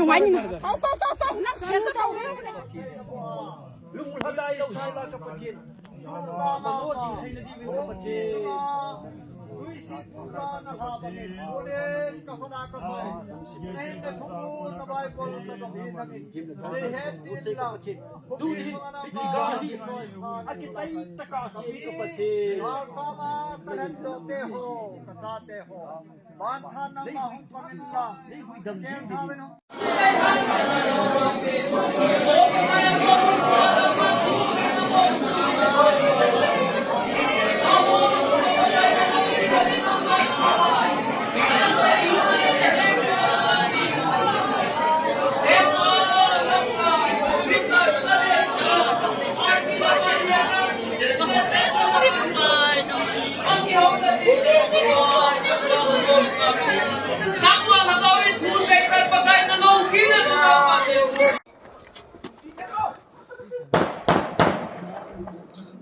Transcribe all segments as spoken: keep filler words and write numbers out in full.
ꯅꯨꯡꯉꯥꯏꯅꯤꯅ꯫ ꯇꯧ, ꯇꯧ, ꯇꯧ, ꯇꯧ꯫ ꯅꯪ ꯁꯦꯟꯗ ꯇꯧ꯫ ꯂꯨꯡ ꯍꯗꯥꯏ ꯁꯥꯏꯂꯥ ꯀꯄꯆꯦ꯫ ꯃꯅꯣ ꯆꯤꯡꯈꯩꯅꯗꯤ ꯃꯤꯅ ꯄꯆꯦ꯫ ꯇꯨꯏꯁꯤ ꯄꯨꯔꯥꯅ ꯂꯥꯕꯅꯤ꯫ ꯀꯣꯔꯦ ꯀꯐꯗꯥ ꯀꯐꯥꯏ꯫ ꯅꯩꯅ ꯊꯨꯡꯕꯨ ꯅꯕꯥꯏ ꯄꯣꯂꯨ ꯀꯐꯤ ꯅꯃꯤ꯫ ꯂꯩꯍꯦ ꯇꯤꯟꯂꯥ꯫ ꯇꯨꯏ ꯕꯤꯒꯥꯍꯤ꯫ ꯑꯀꯤꯇꯩ ꯇꯀꯥꯁꯤ ꯀꯄꯆꯦ꯫ ꯀꯥꯃ ꯀꯔꯟ ꯗꯣꯇꯦ ꯍꯣ, ꯀꯆꯥꯇꯦ ꯍꯣ꯫ ꯕꯥꯟꯊꯥ ꯅꯝꯃ ꯍꯨꯝ ꯄꯥꯃꯤꯟꯂꯥ꯫ ꯀꯦꯟ ꯊꯥꯕꯅꯣ꯫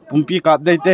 ꯄꯨꯝꯄꯤ ꯀꯥꯞꯗꯩꯇꯦ꯫